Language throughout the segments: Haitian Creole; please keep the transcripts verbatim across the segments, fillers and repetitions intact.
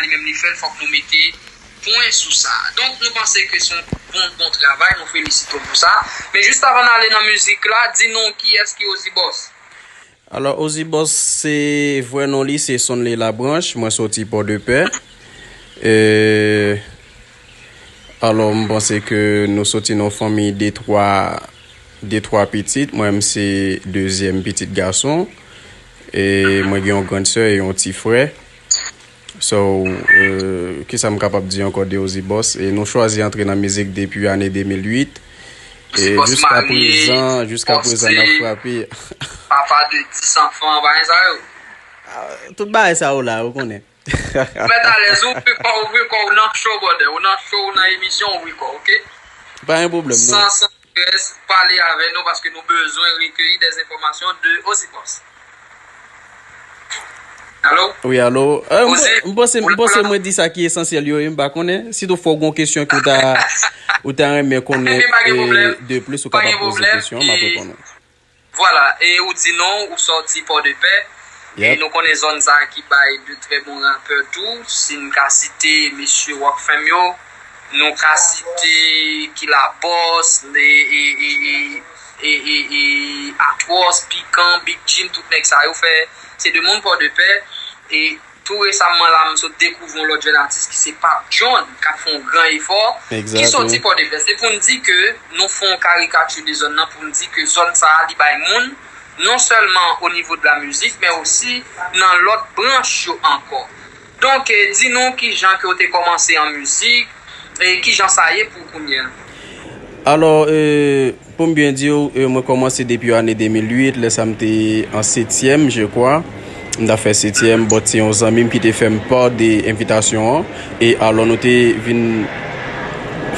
li menm li fè l, fòk nou mete pwen sou sa. Donk, nou panse ke se yon bon, bon travay, nou felisite w pou sa. Men jis avan n ale nan mizik la, di nou kiyès ki Ozzy Boss? Alò, Ozzy Boss, se vrè non li, se Sonley Labranche. Mwen soti Pòdepè. E, alò, m panse ke nou soti nan yon fanmi de twa, de twa pitit. Mwen menm, se dezyèm pitit gason. E mwen gen yon grann sè e yon ti frè. So, euh, kisa m kapab di ankò de Ozzy Boss? E nou chwazi antre nan mizik depi ane de mil uit. E jiska prezan, jiska prezan n ap frape. Papa de dis anfan, bagay sa yo. Ah, tout bagay sa yo la, ou konnen. Mèt alèz, ouvri kò, ouvri kò, ou nan show, brother. Ou nan show, ou nan emisyon, ouvri kò, oke? Pa gen pwoblèm, non. San, san strès, pale avè nou paske nou bezwen rekeyi des enfòmasyon de Ozzy Boss. Alo? Wi, alo. Eh, m, Ozzy, m panse, m panse mwen di sa ki esansyèl yo, m pa konnen. Si toutfwa w gen yon kesyon ke w ta, ou ta renmen konnen, eh, de plis, ou kapab poze kesyon, m ap reponn ou. Vwala, e ou di non, ou sòti Pòdepè, e nou konnen zòn sa a ki bay de trè bon rapè tou. Si n ka site mesye Rockfam yo, nou ka site Killa Boss, e, e, e, e, e, e, e Atwòs, Pikan, Big Jim, tout nèg sa yo fè, se de moun Pòdepè, e tou resaman la, m sot dekouvri yon lòt jèn atis ki se Papi John, k ap fè yon gran efò, ki soti Pòdepè. Se pou n di ke nou fè yon karikati de zòn nan, pou n di ke zòn sa a, li bay moun, non sèlman o nivo de la mizik, men osi nan lòt branch yo ankò. Donk, eh, di nou kijan ke w te kòmanse an mizik, e kijan sa ye pou kounye a? Alò, eh, pou m byen di w, eh, mwen kòmanse depi ane de mil uit, lè sa m te an setyèm, je crois. M t ap fè setyèm, but se yon zanmi m ki te fè m pa de envitasyon an. E alò, nou te vin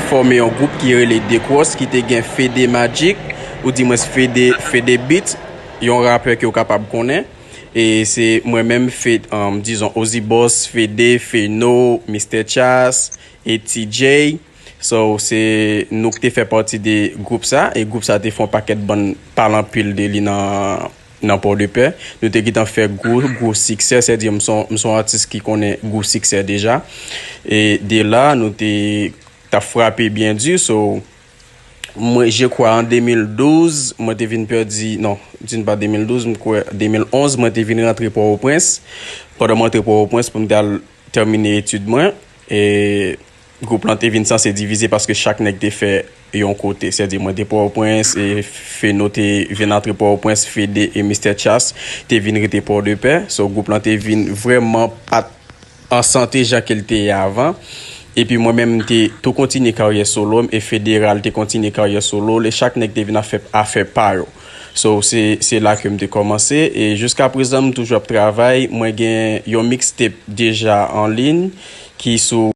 fòme yon gwoup ki rele Decross, ki te gen Fede Magic, ou di mwens Fede, Fede Beats, yon rapè ke w kapab konnen. E se mwen menm, Fe-, um, dizon, Ozzy Boss, Fede, Feno, Mister Chas, e T J. So, se nou ki te fè pati de gwoup sa, e gwoup sa te fè yon pakèt bann pale anpil de li nan, nan Pòdepè. Nou te gentan fè gwo, gwo siksè, sèdi m se yon, m se yon atis ki konnen gwo siksè deja. E de la, nou te, t ap frape byen di, so, mwen, je crois, an de mil douz, mwen te vin pèdi, non, di n pa de mil douz, m kwè de mil onz, mwen te vin rantre Pòtoprens. Pandan mwen antre Pòtoprens pou m te al tèmine etid mwen, e gwoup lan te vin sanse divize paske chak nèg te fè yon kote. Sèdi mwen te Pòtoprens, e Feno te vin antre Pòtoprens, Fede e Mister Chas te vin rete Pòdepè. So, gwoup lan te vin vrèman pa t an sante jan ke l te ye avan. Epi mwen menm, m te tou kontinye karyè solo m, e Federal te kontinye karyè solo l, e chak nèg te vin ap fè afè pa yo. So, se, se la ke m te kòmanse, e jiska prezan, m toujou ap travay. Mwen gen yon mixtape deja an liy ki sou